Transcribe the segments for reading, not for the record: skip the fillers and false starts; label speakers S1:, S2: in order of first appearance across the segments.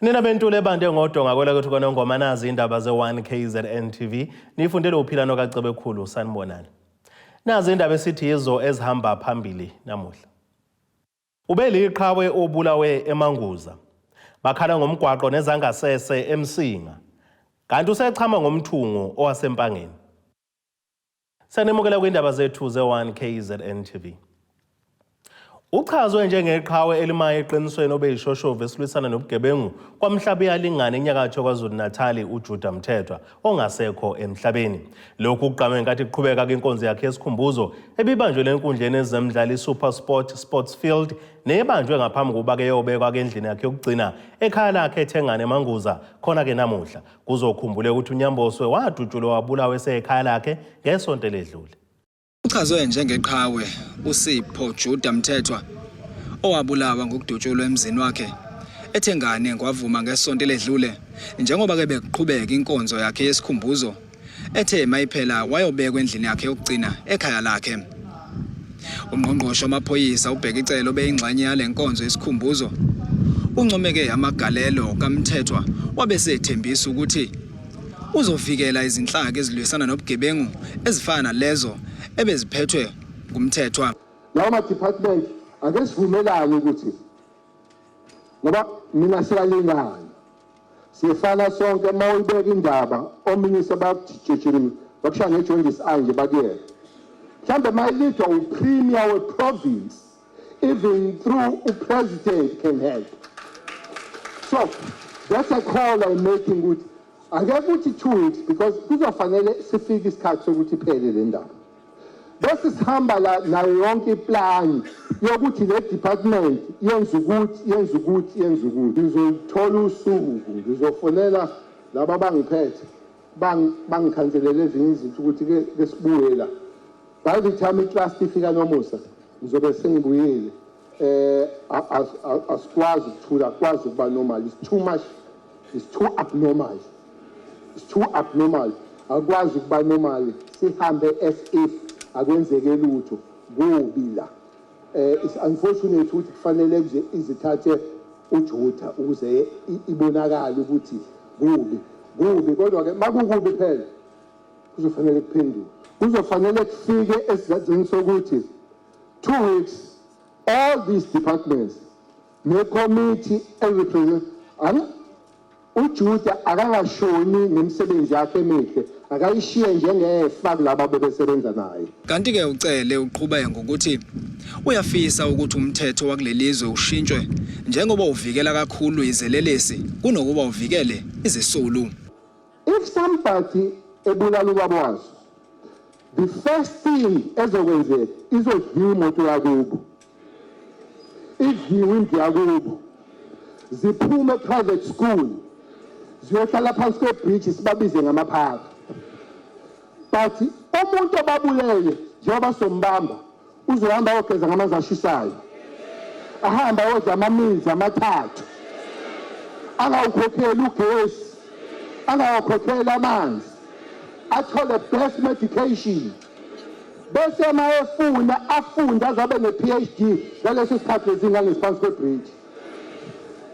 S1: Nina bentule ebande ngodonga kwelakwethu kwaNongoma nazi indaba ze-1 KZN TV nifundele uphila nokaCebekhulu sanibonani. Nazi indaba esithi yizo ezihamba phambili namuhla. Ubeliqhawe obulawe eManguza. Bakhala ngomgwaqo nezangasese eMsinga. Kanti usechama ngomthungo owaseMpangeni. Siyanemukela kwindaba zethu ze-1 KZN TV. Uchazwe njengeqhawe elimayo eqinisweni obeyishoshovu esilwisana nobugebengu kwaMhlabuyalingana enyakatho KwaZulu-Natali uJuda Mthethwa ongasekho emhlabeni. Lokhu kugqame ngenkathi kuqhubeka kwinkonzo yakhe yesikhumbuzo ebibanjwe enkundleni ezemidlalo iSuperSport Sports Field nebanjwe ngaphambi kokuba keyobekwa kendlini yakhe yokugcina ekhaya lakhe eThengane eManguza khona-ke namuhla. Kuzokhumbuleka ukuthi uNyamboswe wadutshulwa wabulawa esekhaya lakhe ngesonto eledlule.
S2: Uchazwe njengeqhawe uSipho Juda Mthethwa owabulawa ngokudutshulwa emzini wakhe eThengane ngwavuma ngesonto eledlule njengoba ke bekuqhubeka inkonzo yakhe yesikhumbuzo ethe mayiphela wayobekwa endlini yakhe yokugcina ekhaya lakhe. Ungqongqoshe wamaphoyisa uBheki Cele obeyingxenye yale nkonzo yesikhumbuzo uncomeke amagalelo kaMthethwa wabe sethembisa ukuthi uzovikela izinhlaka ezilwisana nobugebengu ezifana nalezo ebeziphethwe nguMthethwa.
S3: Lawo ma-department ake sivumelane ukuthi ngoba mina siyalingana siyefana sonke uma uyibeka indaba ominisa bakujijiri bakushaya ngejondisi eye nje bakuyeke mhlawumbe uma ilidwa upremier we-province even through upresident can help. So that's a call I'm making ukuthi ake kuthi 2 weeks because kuzofanele sifike isikhathi sokuthi iphele le ndaba. Bese sihamba la nayo yonke iplani yokuthi le department yenza ukuthi yenza ukuthi yenza ukuthi. Ngizolithola usuku ngizofonela laba abangiphethe bangikhanselele ezinye izinto ukuthi ke sibuye la. By the time iclass ifika nomusa ngizobe sengibuyile asikwazi ukuthula akwazi ukuba normal. It's too much, it's too abnormal, it's too abnormal. Akwazi ukuba normal sihambe as if akwenzeke lutho. Kubi la. It's unfortunate ukuthi kufanele nje izithathe uJuda ukuze ibonakale ukuthi kubi kubi, kodwa ke makukubi phela kuzofanele kuphendule, kuzofanele kufike esizathini sokuthi 2 weeks all these departments necommittee erepresent uJuda akangashoni nemisebenzi yakhe emihle, akayishiye njengefa kulabo abebesebenza naye.
S2: Kanti-ke uCele uqhubeke ngokuthi uyafisa ukuthi umthetho wakulelizwe ushintshwe njengoba uvikela kakhulu izelelesi kunokuba uvikele izisulu.
S3: If somebody ebulala ubaba wazo, the first thing ezokwenzeka izodliwa imoto yakubo, idliwe indlu yakubo, ziphume private school ziyohlala phansi kwebridge sibabize ngamaphaka. But umuntu obabulele njengoba sombamba uzohamba ayogeza ngamanzi ashisayo, ahambe ayodla amaminzi amathathu, angawukhokheli ugesi, angawakhokheli amanzi, athole best medication, bese uma efuna afunde azabe ne-PhD ngaleso sikhathi lezingane ziphansi kwebridge.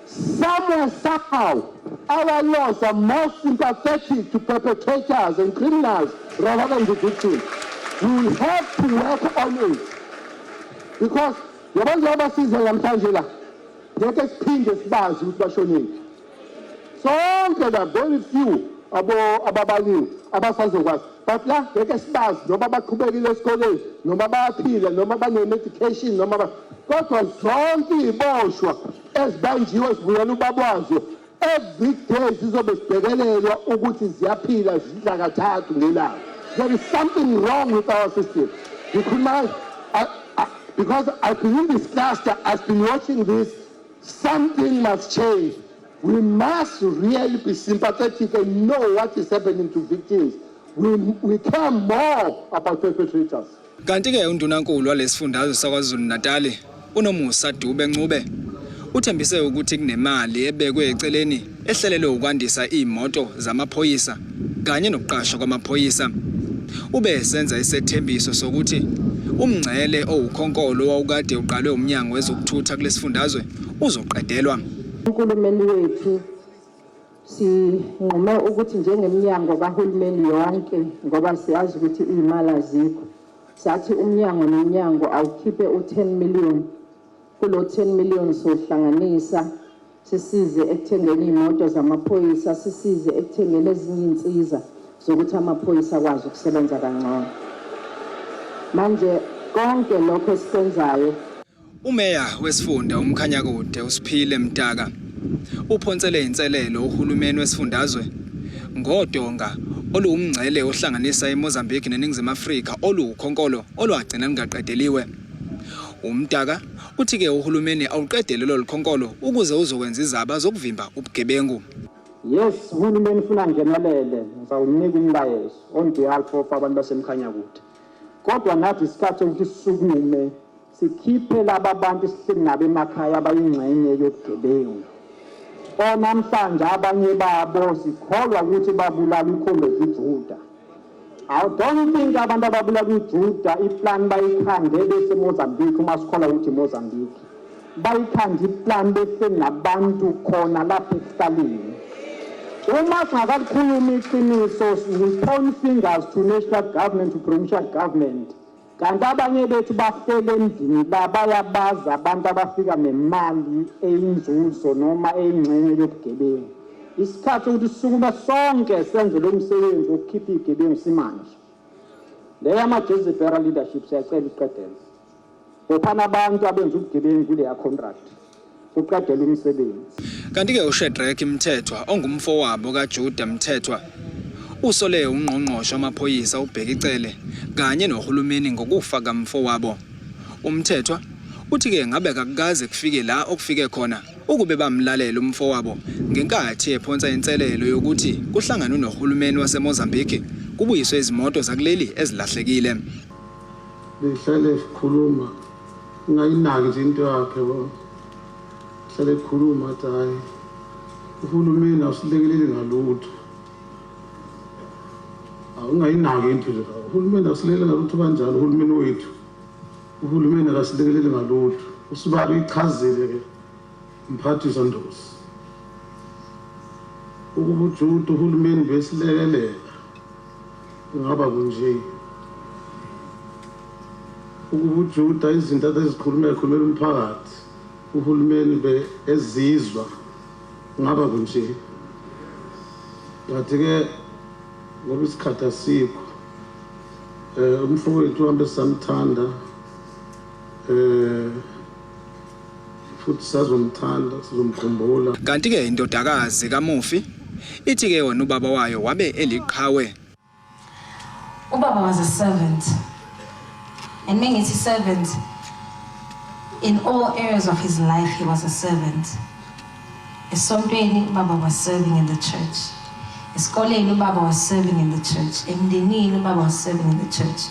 S3: Somewhere, somehow, our laws are more sympathetic to perpetrators and criminals rather than the victims. We will have to work on it. Because yabo njengoba size namhlanje la, ngeke siphinde sibazi ukuthi bashonile. Sonke la very few abo ababaliwe abasazokwazi. But la ngeke sibazi noma baqhubekile esikoleni, noma bayaphila, noma bane-medication, noma ba kodwa zonke iy'boshwa ezibanjiwe zibuyela ubaba wazo every day zizobe zibhekelelwa ukuthi ziyaphila, zidla kathathu ngelanga. There is something wrong with our system. Ngikhuluma because I've been in this cluster, I've been watching this. Something must change. We must really be sympathetic and know what is happening to victims. We care more about perpetrators.
S2: Kanti-ke undunankulu walesifundazwe saKwaZulu Natali uNomusa Dube Ncube uthembise ukuthi kunemali ebekwe eceleni ehlelelwe ukwandisa imoto zamaphoyisa kanye nokuqashwa kwamaphoyisa. Ube esenza isethembiso sokuthi umngcele owukhonkolo owawukade uqalwe umnyango wezokuthutha kulesifundazwe uzoqedelwa.
S4: Uhulumeni wethu Sinqume ukuthi njengeminyango kahulumeni yonke, ngoba siyazi ukuthi iy'mali azikho, sathi umnyango nomnyango awukhiphe u-10 million. Kulo 10 million sohlanganisa sisize ekuthengeni iy'moto zamaphoyisa, sisize ekuthengeni ezinye iy'nsiza zokuthi amaphoyisa akwazi ukusebenza kangcono. Manje konke lokho esikwenzayo.
S2: Umeya wesifunda uMkhanyakude uSiphile Mtaka uphonsele inselelo uhulumeni wesifundazwe ngodonga oluwumngcele ohlanganisa iMozambique neNingizimu Afrika oluwukhonkolo olwagcina lungaqedeliwe. UMtaka uthi-ke uhulumeni awuqedele lolu khonkolo ukuze uzokwenza izaba zokuvimba ubugebengu.
S5: Yes, uhulumeni ufuna ngenelele, ngizawunika umlayezo on behalf of abantu baseMkhanyakude. Kodwa nathi isikhathi sokuthi sisukume sikhiphe laba bantu esihleli nabo emakhaya abayingxenye yobugebengu. Onamhlanje abanye babo sikholwa ukuthi babulala uComrade uJuda. I don't think abantu ababulala uJuda iplan bayikhande bese Mozambique, uma sikholwa ukuthi Mozambique. Bayikhande iplan bese nabantu khona lapha ekuhlaleni. Uma singakakhulumi iqiniso, we point fingers to national government, to provincial government. Kanti abanye bethu bahlele endlini la, bayabaza abantu abafika nemali eyinzuzo noma eyingxenye yobugebengu. Isikhathi ukuthi sisukume sonke senze lo msebenzi wokukhipha iy'gebengu simanje. Le yama-Jezebel leadership siyacela iqedele. Bophana abantu abenza ubugebengu kuleya contract. Uqedele umsebenzi.
S2: Kanti-ke uShedrack Mthethwa ongumfowabo kaJuda Mthethwa usole ungqongqoshe wamaphoyisa uBheki Cele kanye nohulumeni ngokufa kamfowabo. UMthethwa uthi-ke ngabe kakukaze kufike la okufike khona ukube bamlalela umfowabo ngenkathi ephonsa inselelo yokuthi kuhlanganwe nohulumeni waseMozambique kubuyiswe izimoto zakuleli ezilahlekile.
S6: Behlale sikhuluma, ungayinaki nje into yakhe bo. Hlale ekhuluma athi hhayi, uhulumeni awusilekeleli ngalutho. Ungayinaki into nje, uhulumeni awusilekeleli ngalutho kanjalo, uhulumeni wethu. Uhulumeni akasilekeleli ngalutho. Usibali uyichazile-ke mphathiswa Ndosi. Ukuba uJuda uhulumeni besilekelela kungaba kunje. Ukuba uJuda izinto abezikhuluma ekhulumela umphakathi, uhulumeni be ezizwa kungaba kunje. But-ke ngoba isikhathi asikho, umfowethu uhambe samthanda, futhi sazomthanda, sizomkhumbula.
S2: Kanti-ke indodakazi kamufi ithi-ke yona ubaba wayo wabe eliqhawe.
S7: Ubaba was a servant. And mengithi servant, in all areas of his life he was a servant. Esontweni ubaba was serving in the church. Esikoleni ubaba was serving in the church. Emndenini ubaba was serving in the church.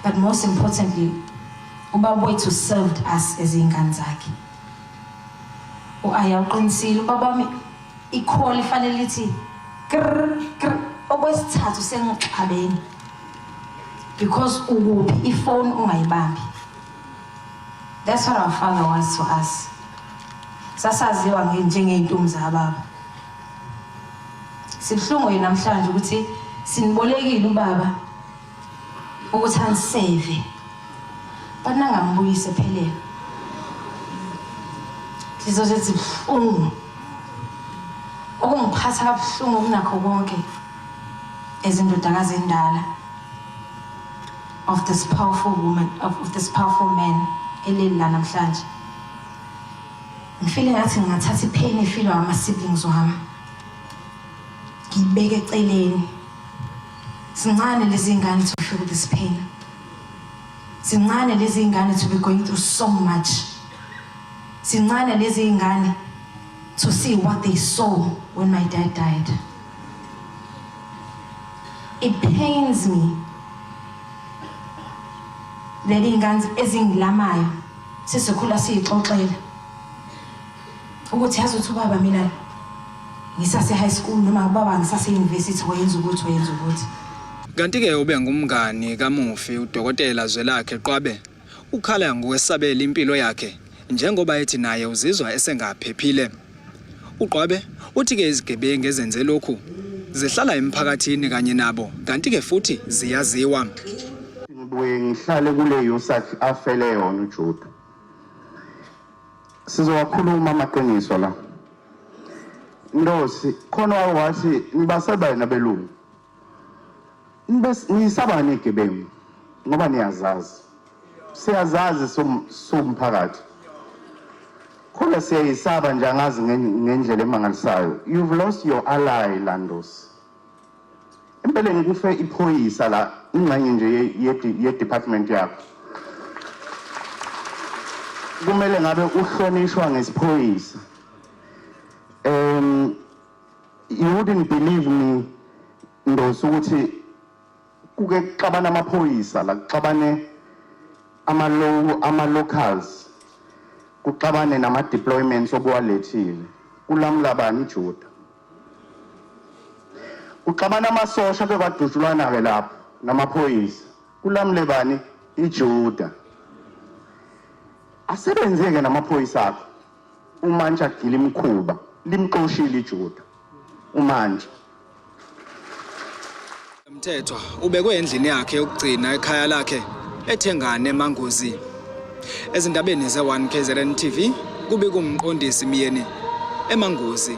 S7: But most importantly, ubaba wethu served us as ingane zakhe. U-Aya uqinisile, ubaba wami i-call ifanele lithi krr krr okwesithathu sengixabene because ukuphi ifoni ungayibambi. That's what our father was to us. Sasaziwa njengey'ntombi zababa. Sibuhlungu yini namhlanje ukuthi sinibolekile ubaba ukuthi aniseve, but nangambuyise phelele. Inhliziyo zethu zibuhlungu. Okungiphatha kabuhlungu kunakho konke ezindodakazi endala of this powerful woman, of this powerful man eleli la namhlanje. Ngifile ngathi ngingathatha ipain efilwa ama siblings wami, ngiyibeke eceleni. Sincane lezi ngane to feel this pain. Sincane lezi ngane to be going through so much. Sincane lezi ngane to see what they saw when my dad died. It pains me leli ngane ezingilamayo sizokhula siyixoxela ukuthi yazi ukuthi ubaba mina ngisase high school noma ubaba ngisase university wayenza ukuthi wayenza ukuthi.
S2: Kanti-ke ube ngumngani kamufi uDokotela Zwelakhe Qwabe ukhala ngokwesabela impilo yakhe njengoba ethi naye uzizwa esengaphephile. UQwabe Uthi-ke izigebengu ezenze lokhu zihlala emphakathini kanye nabo kanti-ke futhi ziyaziwa.
S3: Ngibuye ngihlale kuleyo sakhi afele yona uJuda. Sizowakhuluma amaqiniso la. Ndosi khona wathi nibasaba yena belungu. Nisaba negebengu ngoba niyazazi. Siyazazi sumphakathi. Khona siyayisaba nje angazi ngendlela emangalisayo. You've lost your ally Landos. Empeleni kufe iphoyisa la ingxenye nje ye-department yakho. Kumele ngabe uhlonishwa ngesiphoyisa. You wouldn't believe me Ndosi ukuthi kuke kuxabana amaphoyisa la kuxabane ama-locals kuxabane nama-deployments obuwalethile kulamula bani iJuda. Kuxabana amasosha ke kwadutshulwana-ke lapho namaphoyisa kulamule bani iJuda. Asebenze-ke namaphoyisa akho umantshi agila imikhuba limxoshile iJuda umantshi.
S2: Mthethwa ubekwe endlini yakhe yokugcina ekhaya lakhe eThengane eManguzi. Ezindabeni ze-1 KZN TV kubika uMqondisi Myeni eManguzi.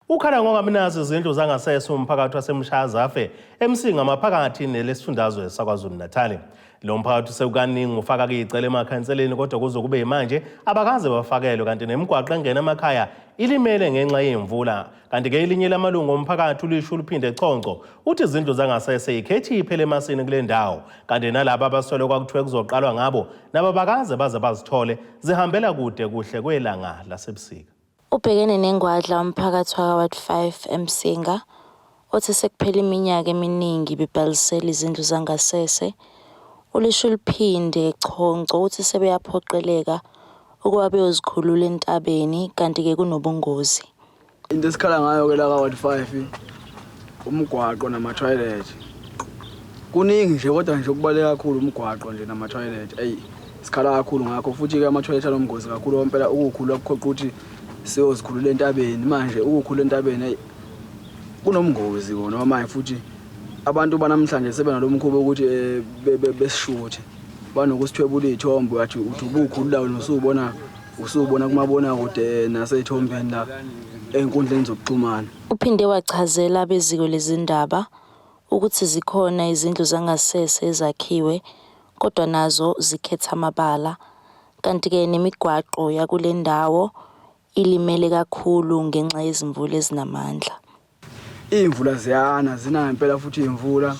S1: Ukhala ngokungaminazi izindlu zangasese umphakathi waseMshayazafe eMsinga maphakathi nelesifundazwe saKwaZulu-Natal. Lo mphakathi usekukaningi ufaka kuyicela emakhanseleni kodwa kuze kube manje abakaze bafakelwe kanti nemigwaqo engena emakhaya ilimele ngenxa yemvula. Kanti-ke elinye lamalungu omphakathi uLishu Luphinde Chonco uthi izindlu zangasese ikhethi iphele emasini kule ndawo kanti nalaba abaswele kwakuthiwe kuzoqalwa ngabo nabo bakaze baze bazithole zihambela kude kuhle kwelanga lasebusika.
S7: Ubhekene nengwadla umphakathi waka-Ward 5 eMsinga othe sekuphele iminyaka eminingi bebhalisela izindlu zangasese. ULishuluphinde Chonco uthi sebeyaphoqeleka ukuba beyozikhulula entabeni kanti-ke kunobungozi.
S8: Into esikhala ngayo-ke la ka-Ward 5 umgwaqo nama-toilet. Kuningi nje kodwa nje okubaluleke kakhulu umgwaqo nje nama-toilet. Eyi sikhala kakhulu ngakho futhi-ke ama-toilet anobungozi kakhulu impela ukukhulula kuphoqa ukuthi siyozikhulula entabeni. Manje ukukhulula entabeni eyi kunomngozi kona manje futhi abantu banamhlanje sebenalo mkhuba ukuthi besishuthe banokusithwebula iy'thombe uyathi uthi ubukhulula wena usubona usubona kumabonakude nasey'thombeni la ey'nkundleni zokuxhumana.
S7: Uphinde wachazela abeziko lezindaba ukuthi zikhona izindlu zangasese ezakhiwe kodwa nazo zikhetha amabala kanti-ke nemigwaqo yakule ndawo ilimele kakhulu ngenxa yezimvula ezinamandla.
S8: Iy'mvula ziyana zina ngempela futhi iy'mvula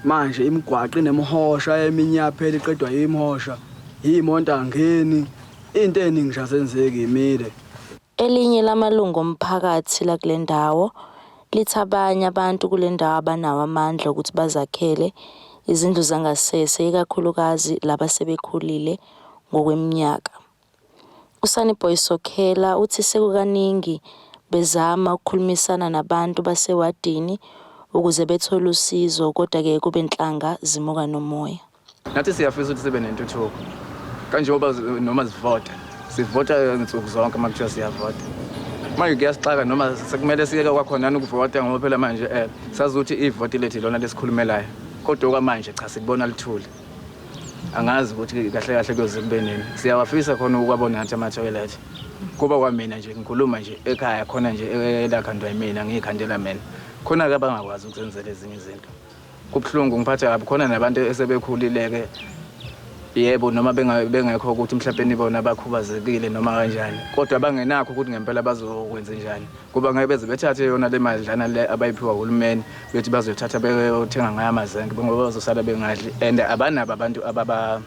S8: manje imigwaqo inemihosha eminye iyaphela iqedwa yimihosha iy'moto angeni into eningi nje azenzeki imile.
S7: Elinye lamalungu omphakathi lakule ndawo lithi abanye abantu kule ndawo abanawo amandla okuthi bazakhele izindlu zangasese ikakhulukazi laba sebekhulile ngokweminyaka. USunnyboy Sokhela uthi sekukaningi bezama ukukhulumisana nabantu basewadini ukuze bethole usizo kodwa-ke kube nhlanga zimuka nomoya.
S9: Nathi siyafisa ukuthi sibe nentuthuko kanjengoba noma sivota sivota nsuku zonke uma kuthiwa siyavota manje kuyasixaka noma sekumele siyeke kwakhona ukuvota ngoba phela manje um sazi ukuthi ivoti lethu ilona lesikhulumelayo kodwa okwamanje cha sikubona lithule angazi ukuthi kahle kahle kuyoze kube nini siyawafisa khona ukwabona nathi amathoyilethi kuba kwamina nje ngikhuluma nje ekhaya khona nje elakhandwa yimina ngiyikhandela mina khona-ke abangakwazi ukuzenzela ezinye izinto kubuhlungu ngiphatha kabi khona nabantu esebekhulile-ke yebo noma bengekho ukuthi mhlawumbe bona bakhubazekile noma kanjani kodwa bangenakho ukuthi ngempela bazokwenza njani kuba ngeke beze bethathe yona le madlana le abayiphiwa uhulumeni bethi bazoyithatha beyothenga ngayo amazenke ngoba bazosala bengadli and abanabo abantu ababa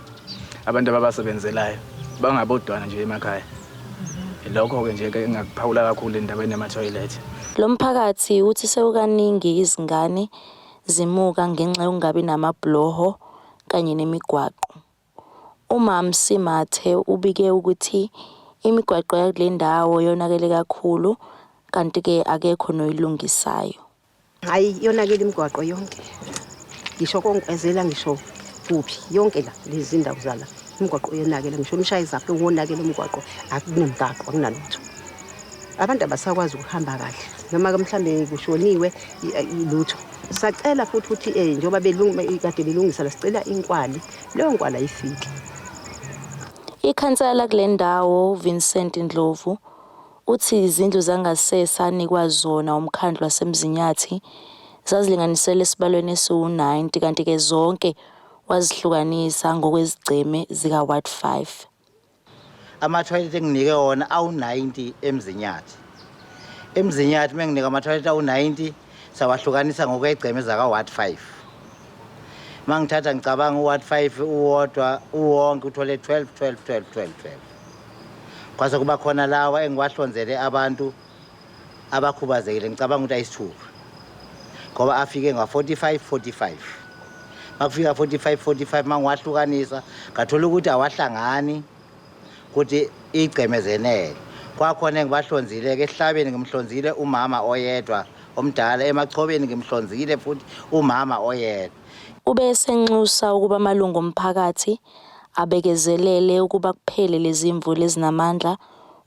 S9: abantu ababasebenzelayo bangabodwana nje emakhaya lokho-ke nje ke engakuphawula kakhulu endabeni yamathoyilethi.
S7: Lo mphakathi uthi sekukaningi izingane zimuka ngenxa yokungabi namabhuloho kanye nemigwaqo. UMamsi Mathe ubike ukuthi imigwaqo yakule ndawo yonakele kakhulu kanti-ke akekho noyilungisayo.
S10: Hhayi yonakele imigwaqo yonke. Ngisho koNkwezela ngisho kuphi yonke la lezi ndawo zala imigwaqo yonakele ngisho umshayizaphi wonakele umgwaqo akunemgaqo akunalutho. Abantu abasakwazi ukuhamba kahle noma-ke mhlambe kushoniwe lutho. Sacela futhi ukuthi um njengoba kade belungisa la sicela inkwali, leyo nkwali ayifiki.
S7: Ikhansela kule ndawo, uVincent Ndlovu, uthi izindlu zangasese anikwa zona umkhandlu waseMzinyathi zazilinganiselwa esibalweni esiwu-90 kanti-ke zonke wazihlukanisa ngokwezigceme zika-Ward 5.
S11: Amathoyilethi enginike wona awu-90 eMzinyathi. EMzinyathi uma nginika amathoyilethi awu-90 sawahlukanisa ngokwegceme zaka-ward 5. Uma ngithatha ngicabanga u-ward 5 uwodwa uwonke uthole 12 12 12 12 12. Kwase kuba khona lawa engiwahlonzele abantu abakhubazekile ngicabanga ukuthi ayisithupha ngoba afike nga-45 45 makufika 45 45 mangiwahlukanisa ngathola ukuthi awahlangani ukuthi igceme zenele kwakhona engibahlonzile-ke esihlabeni ngimhlonzile umama oyedwa omdala emachobeni ngimhlonzile futhi umama oyedwa.
S7: Ube esenxusa ukuba amalungu omphakathi abekezelele ukuba kuphele lezi mvula ezinamandla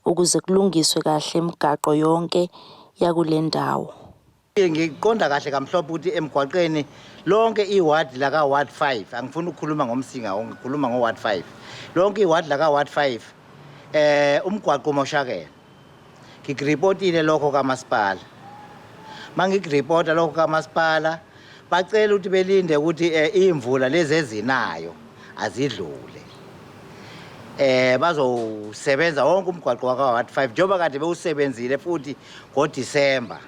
S7: ukuze kulungiswe kahle imigaqo yonke yakule ndawo.
S11: Ngiqonda kahle kamhlophe ukuthi emgwaqeni lonke iwadi laka-ward 5 angifuni ukukhuluma ngomsinga ngikhuluma ngo-ward 5 lonke iwadi laka-ward 5 eh umgwaqo umoshakele ngikuripotile lokho kamasipala mangikuripota lokho kamasipala bacela ukuthi belinde ukuthi eh, iy'mvula lezi ezinayo azidlule eh bazowusebenza wonke umgwaqo waka-ward 5 njengoba kade bewusebenzile futhi ngoDisemba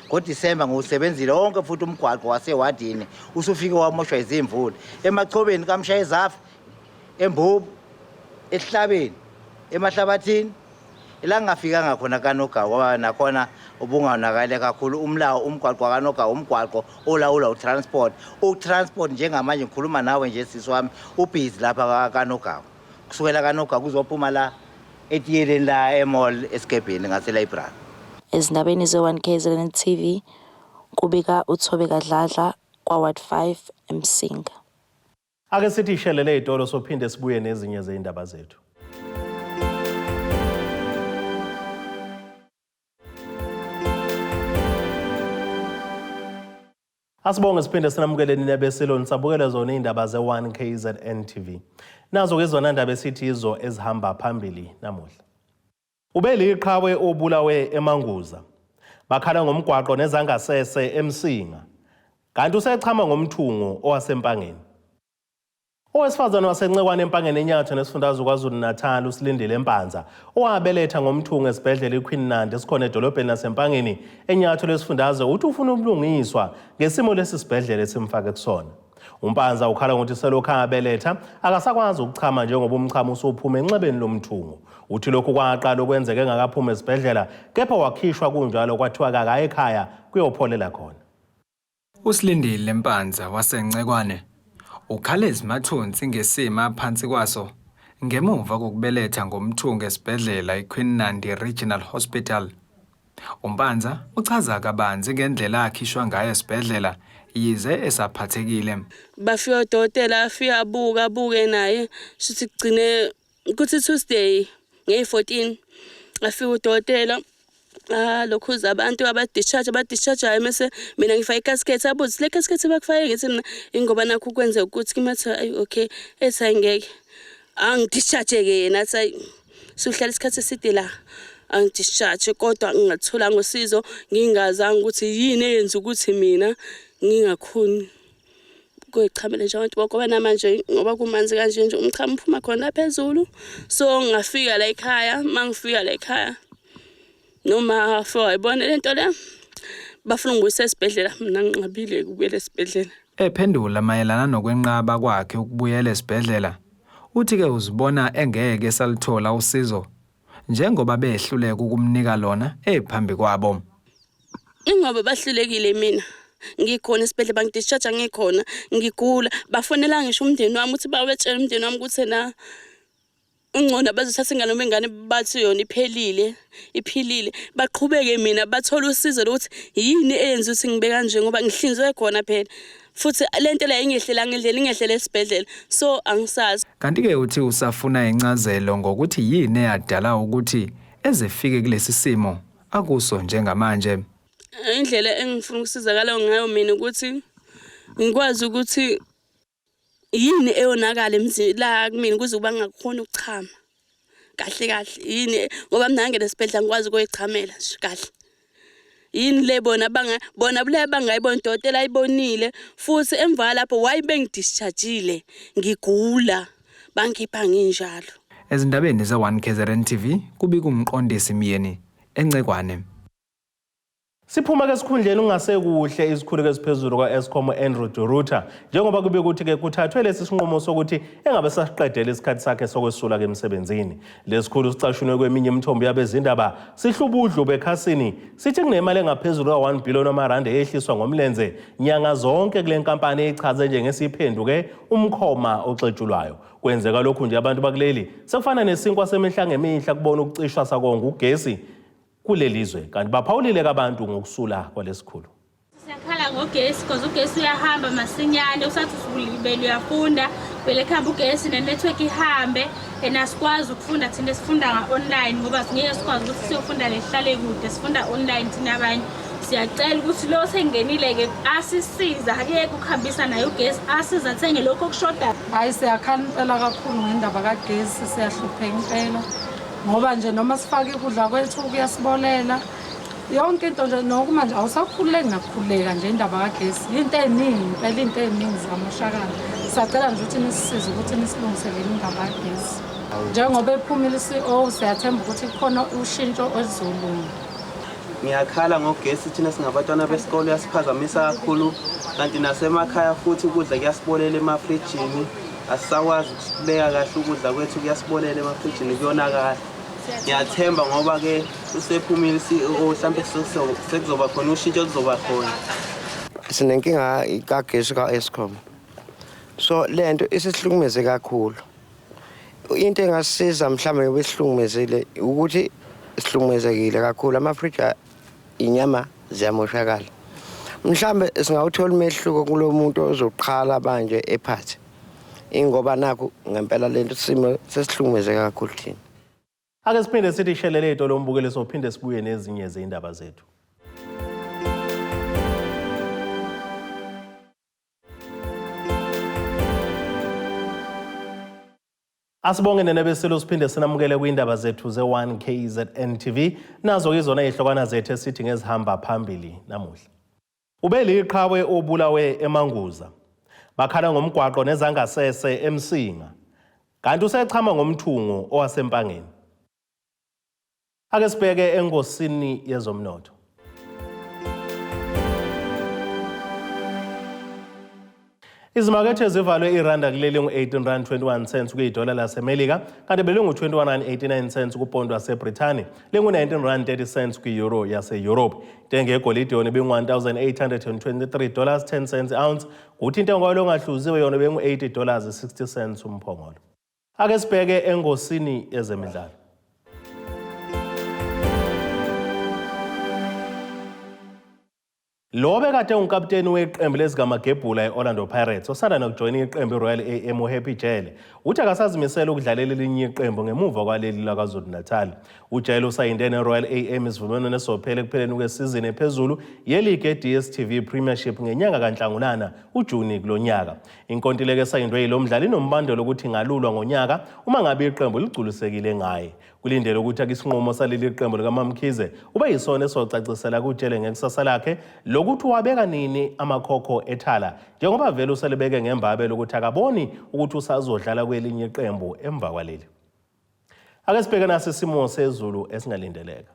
S11: ngoDisemba ngiwusebenzile wonke futhi umgwaqo wasewadini usufike wamoshwa izimvula emachobeni kamshayezafi embobu esihlabeni emahlabathini ila ngingafikanga khona kanogawu ngoba nakhona ubungonakale kakhulu umlawo umgwaqo wakanogawu umgwaqo olawula utransport utransport njengamanje ngikhuluma nawe nje sisi wami ubhizi lapha kanogawu kusukela kanogawu kuzophuma la etiyeleni la emall esikebheni ngaselibrary.
S7: Ezindabeni ze-1 KZN TV kubika uThobeka Dladla kwa-Ward 5 eMsinga.
S1: Ake sithi ishelele ezitolo sophinde sibuye nezinye zezindaba zethu. Asibonge siphinde sinamukele nina besilo nisabukele zona izindaba ze-1 KZN TV. Nazo ke zona ndaba esithi izo ezihamba phambili namuhla. Ubeliqhawe obulawe eManguza. Bakhala ngomgwaqo nezangasese eMsinga. Kanti usechama ngomthungo owaseMpangeni. Owesifazane waseNcekwane eMpangeni eNyatho nesifundazwe KwaZulu-Natal uSilindile Mpanza owabeletha ngomthungo esibhedlela iQueen Nandi esikhona edolobheni laseMpangeni eNyatho lesifundazwe uthi ufuna ubulungiswa ngesimo lesi sibhedlela esimfake kusona. UMpanza ukhala ngokuthi selokhu abeletha akasakwazi ukuchama njengoba umchamo usuphuma enxebeni lomthungo. Uthi lokhu kwaqala ukwenzeka engakaphumi esibhedlela kepha wakhishwa kunjalo kwathiwa kakaye ekhaya kuyopholela khona.
S2: USilindile Mpanza waseNcekwane ukhala ezimathonsi ngesimo aphansi kwaso ngemuva kokubeletha ngomthungo esibhedlela iQueen Nandi Regional Hospital. UMpanza uchaza kabanzi ngendlela akhishwa ngayo esibhedlela yize esaphathekile.
S12: Bafika odokotela afike abuke abuke naye shuthi kugcine kuthi Tuesday ngeyi-14 afike udokotela ah lokhuza abantu abadischarge abadischargeayo mese mina ngifake ikasket abuze le kasket bakufake ngithi mina ingoba nakho kwenzeka ukuthi kimathi ayi okay ethi ayingeke angidischarge-ke yena athi ayi suhlala isikhathi eside la angidischarge kodwa ngingatholanga usizo ngingazanga ukuthi yini eyenza ukuthi mina ngingakhoni kuyichamela nje abantu bonke namanje ngoba kumanzi kanje nje umchamo uphuma khona phezulu so ngafika la ekhaya mangifika la ekhaya noma fo ayibona lento le bafuna ungibuyisa esibhedlela mina nginqabile ukubuyela esibhedlela.
S2: Ephendula mayelana nokwenqaba kwakhe ukubuyela esibhedlela, uthi-ke uzibona engeke esaluthola usizo njengoba behluleka ukumnika lona ephambi kwabo.
S12: Ingoba bahlulekile mina ngikhona esibhedlela bangidischarge ngikhona ngigula bafonela ngisho umndeni wami ukuthi bawetshela umndeni wami ukuthi na ungcono bazothatha ingane noma ingane bathi yona iphelile iphilile baqhubeke mina bathole usizo lokuthi yini eyenza ukuthi ngibe kanje ngoba ngihlinzwe khona phela futhi le nto leyo ingehlelanga endlela ingehlele esibhedlela so angisazi.
S2: Kanti-ke uthi usafuna incazelo ngokuthi yini eyadala ukuthi ezefike kulesi simo. akuso njengamanje.
S12: Indlela engifuna ukusizakala ngayo mina ukuthi ngikwazi ukuthi yini eyonakala emzini la kumina kuze kuba ngingakhoni ukuchama kahle kahle yini ngoba mina ngangena esibhedlela ngikwazi ukuyichamela nje kahle yini le bona banga bona bule bangayibona udokotela ayibonile futhi emva lapho why bengidischargeile ngigula bangikhipha nginjalo.
S2: Ezindabeni ze-1 KZN TV kubika uMqondisi Myeni eNcekwane.
S1: Siphuma ke esikhundleni ungasekuhle isikhulu esiphezulu kwa-Eskom u-Andrew de Ruyter njengoba kube ukuthi-ke kuthathwe lesi sinqumo sokuthi engabe sasiqedela isikhathi sakhe sokwesula ke emsebenzini. Lesikhulu sicashunwe kweminye imithombo yabezindaba sihlubudlu bekhasini sithi kunemali engaphezulu ka-1 billion wamarandi eyehliswa ngomlenze nyanga zonke kule nkampani eyichaze njengesiphenduke umkhoma oxetshulwayo. Kwenzeka lokhu nje abantu bakuleli sekufana nesinkwa semihla ngemihla kubona ukucishwa sakonga ugesi kuleli zwe kanti baphawulile kabantu ngokusula kwalesikhulu.
S13: Siyakhala ngogesi because ugesi uyahamba masinyane usathi usulibele uyafunda vele kuhambe ugesi ne-network ihambe and asikwazi ukufunda thina esifunda nga-online ngoba singeke sikwazi ukuthi siyofunda lehlale kude sifunda online thina abanye siyacela ukuthi lo sengenile-ke asisize akuyeke ukuhambisa naye ugesi asize athenge lokhu okushodayo.
S14: Hhayi siyakhala impela kakhulu ngendaba kagesi siyahlupheka impela ngoba nje noma sifake ukudla kwethu kuyasibolela yonke into nje nokuma nje awusakhululeki nakukhululeka nje indaba kagesi into eningi impela into eningi ziyamoshakala siyacela nje ukuthi nisisize ukuthi nisilungiselele indaba kagesi njengoba ephumile i-CO siyathemba ukuthi kukhona ushintsho oluzolunga.
S15: Ngiyakhala ngogesi thina singabantwana besikole uyasiphazamisa kakhulu kanti nasemakhaya futhi ukudla kuyasibolela emafrijini asisakwazi ukubeka kahle ukudla kwethu kuyasibolela emafrijini kuyonakala ngiyathemba ngoba-ke usephumile i-CEO mhlawumbe sekuzoba khona ushintsho oluzoba khona.
S16: Sinenkinga kagesi ka-Eskom so le nto isihlukumeze kakhulu into engasisiza mhlawumbe ngoba isihlukumezile ukuthi sihlukumezekile kakhulu amafriji inyama ziyamoshakala mhlawumbe singawuthola umehluko kulo muntu ozoqhala manje ephathe ingoba nakhu ngempela lento simo sesihlukumezeka kakhulu thina.
S1: Ake siphinde sithi shelele itolo umbukeli sophinde sibuye nezinye zeyindaba zethu. Asibonge nene besilo siphinde sinamukele kwindaba zethu ze-1 KZN TV. Nazo-ke izona izihlokwana zethu esithi ngezihamba phambili namuhla. Ubeliqhawe obulawe eManguza. Bakhala ngomgwaqo nezangasese eMsinga. Kanti usechama ngomthungo owaseMpangeni. Ake sibheke engosini yezomnotho. Izimakethe zivalwe iranda kuleli ngu-18 rand 21 cents kuyidola laseMelika kanti belingu-21 rand 89 cents kupondi waseBrithani lingu-19 rand 30 cents kwi-euro yase-Europe. Intengo yegolide yona ibingu-1823 dollars 10 cents ounce kuthi intengo yalo ongahluziwe yona bengu-80 dollars 60 cents umphongolo. Ake sibheke engosini yezemidlalo. Lo bekade ungukaputeni weqembu lezigamagebhula e-Orlando Pirates osanda nokujoyina iqembu iRoyal AM uHappy Jele uthi akasazimisele ukudlalela elinye iqembu ngemuva kwaleli laKwaZulu-Natal. UJele usayinde neRoyal AM isivumelwano esizophela ekupheleni kwesizini ephezulu yeligi e-DStv Premiership ngenyanga kaNhlangulana uJuni kulo nyaka. Inkontileka esayindwe yilo mdlali inombandela ukuthi ingalulwa ngonyaka uma ngabe iqembu ligculisekile ngaye. Kulindele ukuthi akisinqumo saleli qembu likaMamkhize ube yisona esocacisela kutshele ngekusasa lakhe lokuthi wabeka nini amakhokho ethala njengoba vele uselibeke ngembabe lokuthi akaboni ukuthi usazodlala kwelinye iqembu emva kwaleli. Ake sibheke nasi isimo sezulu esingalindeleka.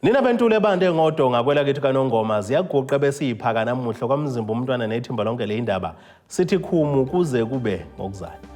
S1: Nina bentule ebande ngodonga kwelakithi kaNongoma ziyaguqa besiyiphaka namuhla kwamzimba umntwana nethimba lonke le indaba sithi khumu kuze kube ngokuzayo.